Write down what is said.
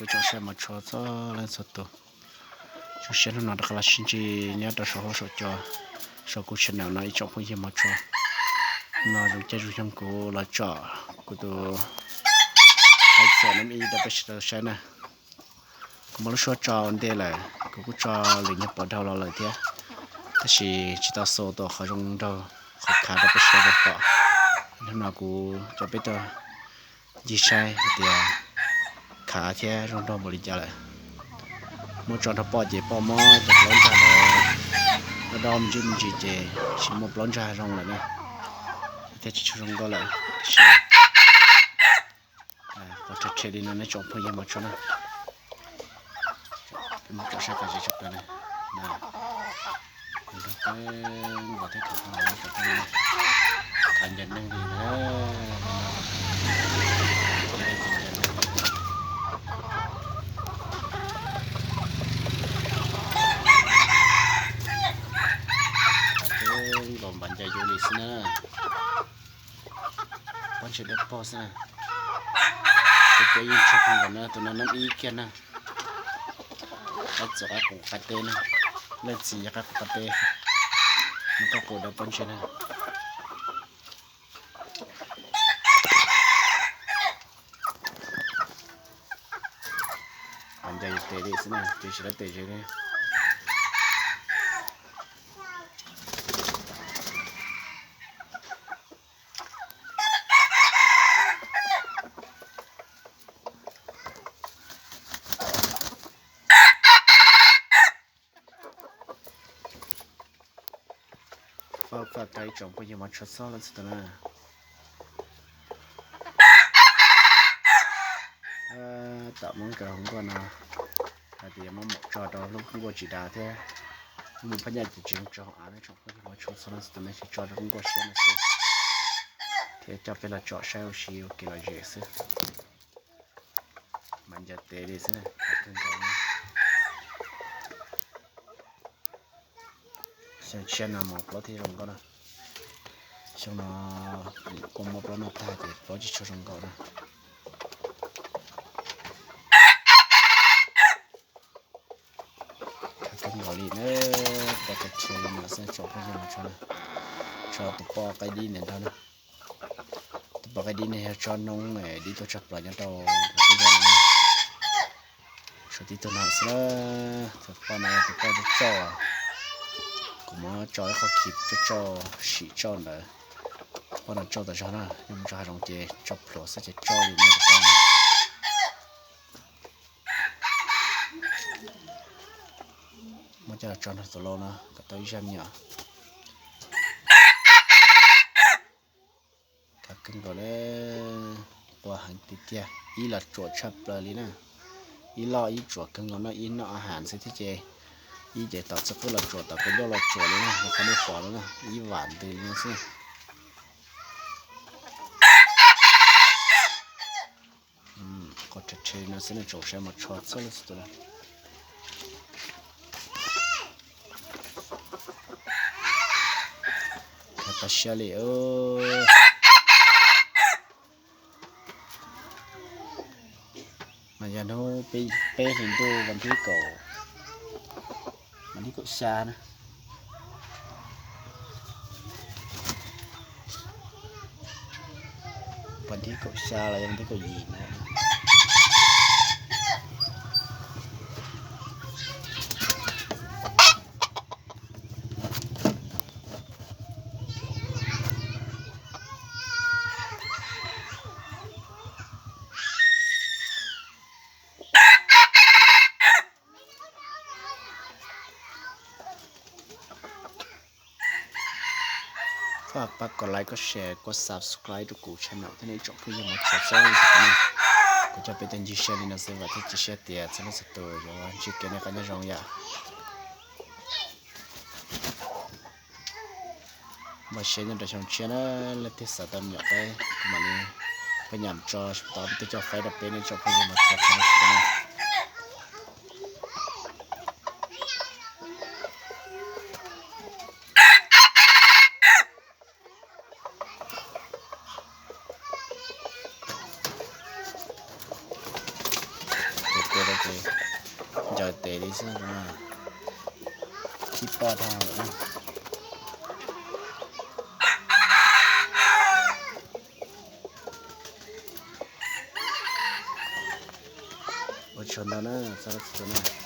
Tsoom saib mos tshua txhua leej txhua tus, zoo siab hnub no rov qab los sib ntsib nyob rau saum huab saum cua, saum kuv channel no ib tsoom phooj ywg mos tshua. No zoo caij zoo nyoog kuv los tsom kuv tus iPhone X rau peb sawv daws saib na. Kuv muaj lub suab tso ua ntej lawm, kuv kuj tso lwm nyuag pov dhau los lawm thiab, tab sis tsis tau xaus tau qhov zoo nraug, qhov khav rau peb sawv daws pom. Hnub no kuv coj peb tuaj ncig saib hais tias khav thiab zoo nraug npaum li cas lawm. Muab tso nrog poj ces poj mob cov plaub ntsag ntawd, dob dob me ntsis me ntsis ces tsis muaj plaub ntsag zoo lawm na, thiab tsis tshua zoo nkauj lawm. Tab sis qhov rhe rhe li no nej tsoom phooj ywg mos tshua na, peb mus tsom saib qhov tseem tshuav plaws na, kuv nrog kawg nkaus thiab tsoom phooj ywg, khav ncaws neeg li na. Khav kawg nkaus npav ncaws yuav li xwb na. Pob ntseg dawb paug xwb na. Tus peb yeej tshua kawg nkaus na, tus no nab ib kiag na. Qab txuas qab qus qab teb na, leej txiv yog qab qus qab teb, nab qab qus dawb pob ntseg na. Ncaws tes li xwb na, ces tsis lawv tes zes li. Faj faj rau ib tsoom phooj ywg mos tshua txhua leej txhua tus na. Tam muab nkawd hauv nkuaj no hais tias muab mus tso rau lub nkuaj tsis dav thiab, muab mus phab nyaj ces tsis zoo tso hauv av, ib tsoom phooj ywg mos tshua txhua leej txhua tus nej sim tso rau lub nkuaj siab no xwb, thiab coj peb los tsom saib ua si ua kev lom zem xwb. Mas ncaws tes li xwb na, khav kawg nkaus. Xyoo tshiab no mas plaub thiaj zoo nkauj na. Xyoo no kuj muab plaub noj tag ces plaub tsis tshua zoo nkauj na. Khav kawg nkaus li na, pov khav tshee li no xwb tsoom phooj ywg mos tshua na. Tso tus poj qaib dib ntawd nrog na. Tus poj qaib dib ne yog tsob noob dib tuaj tshaj plaws nyob rau teb chaws no. Tshuav tib tug no xwb na, tus poj no yog tus poj tsauj tsauj, kuv muab tso ib qho khi tsauj tsauj sim tsauj ntawd. Tus poj no tsauj tas zog na, yog mus rau hav zoov ces tsauj plhuav xwb ces tsauj li no tus poj no. Muab coj los tso nrog tus lau no kom tau ib zaj me nyuam. Khav kawg nkaus na, qua heev tiag tiag, ib los tsuam tshaj plaws li na. Ib loj ib tsuam kawg nkaus no, ib noj a has xwb thiab ces ib ces tom txiv qwb los tsuam, tom kua ncauj los tsuam li na, qhov nej pom no na, ib vam ntws li no xwb. Qhov rhe rhe li no xwb nej tsoom saib mos tshua txhua leej txhua tus na. Khav tas siab li. Mas yog hnub peb hlis ntuj vas thib kaum, vas thib kaum xya na. Vas thib kaum xya los yog vas thib kaum yim no. Pab, pab kom like, kom share, kom subscribe rau kuv channel thiab nej tsoom phooj ywg mos tshua txhua leej txhua tus. Kuv coj peb tuaj ncig saib li no xwb, vam thiab cia siab tias txhua leej txhua tus yuav ntsib kev noj qab nyob zoo yom. Npaj siab nyob rau xyoo tshiab na, leej twg xav tau me nyuam qaib kuv mam li pab nyam tso, tau peb tuaj coj qaib rau peb nej tsoom phooj ywg mos tshua txhua leej txhua tus na. Ces peb tes, ncaws tes li xwb na. Sib poj dhau lawm na. Ua tsaug ntau na, txog txog na.